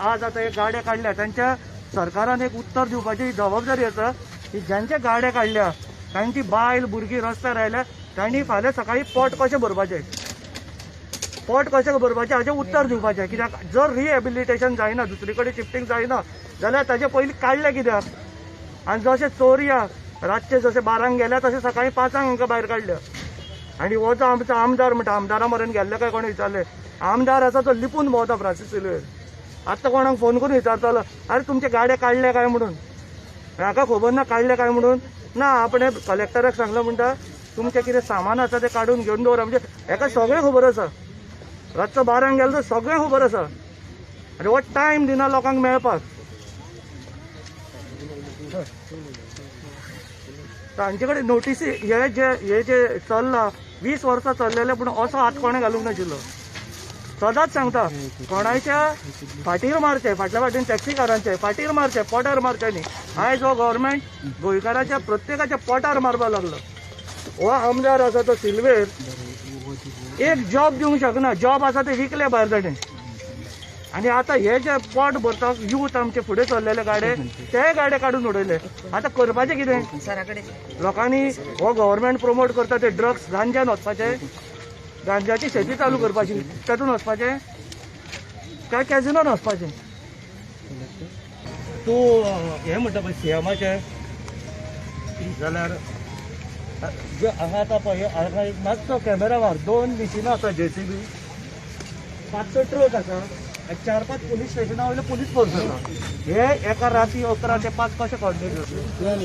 आज आतां हे गाडे काडल्या तांच्या सरकारान एक उत्तर दिवपाची जबाबदारी आसा की ज्यांचे गाडे काडल्या तांची बायल भुरगीं रस्त्यार आयल्या, तांणी फाल्यां सकाळी पोट कशें भरपाचें, पोट कशें भरपाचें हाचें उत्तर दिवपाचें. कित्याक जर रिहेबिलिटेशन जायना, दुसरी कडेन शिफ्टींग जायना जाल्यार ताजे पयलीं काडलें कित्याक? आनी जशें चोरया रातचे जशें 12 गेल्या तशें सकाळीं 5 हांकां भायर काडल्या. आनी हो जो आमचो आमदार म्हणटा, आमदारा मरेन गेल्ले काय कोणें विचारलें, आमदार आसा तो लिपून भोंवता फ्रांसीस सिल्वेर. आतां कोणाक फोन करून विचारतालो, अरे तुमचे गाडे काडले काय म्हणून, हाका खबर ना काडले काय म्हणून. ना आपणें कलेक्टराक सांगलें म्हणटा तुमचें कितें सामान आसा तें काडून घेवन दवरा. म्हणजे हेका सगळें खबर आसा, रातचो 12 गेलो तर सगळें खबर आसा. आनी हो टायम दिना लोकांक मेळपाक. तांचे कडेन नोटीसी हे जे चल्लां 20 वर्सां चल्लेलें, पूण असो हात कोणें घालूंक नाशिल्लो. सदांच सांगता कोणाच्या फाटीर मारचें, फाटल्या फाटीन टॅक्सीकारांचे फाटीर मारचें, पोटार मारचें न्ही. आयज हो गव्हर्मेंट गोंयकाराच्या प्रत्येकाच्या पोटार मारपाक लागलो. हो आमदार आसा तो सिल्वेर एक जॉब दिवंक शकना, जॉब आसा ते विकले भायर ताणें. आनी आतां हे जे पोट भरता यूथ आमचे फुडें चल्लेले गाडे, ते गाडे काडून उडयले. आतां करपाचें कितें? लोकांनी हो गव्हर्मेंट प्रमोट करता ते ड्रग्स गांज्यान वचपाचें, गांज्याची शेती चालू करपाची, तातूंत वचपाचें काय कॅजिनोन वचपाचें? तूं हें म्हणटा पळय सीएमाचें जाल्यार हांगा आतां पळय हांगा एक मातसो कॅमेरा मार, 2 मिशिनां आसा जेसीबी, 5 ट्रक आसा, 4-5 पुलीस स्टेशना वयले पुलीस फोर्स आसा. हे एका राती 11 ते 5 कशें कॉर्डिनेट जातलें?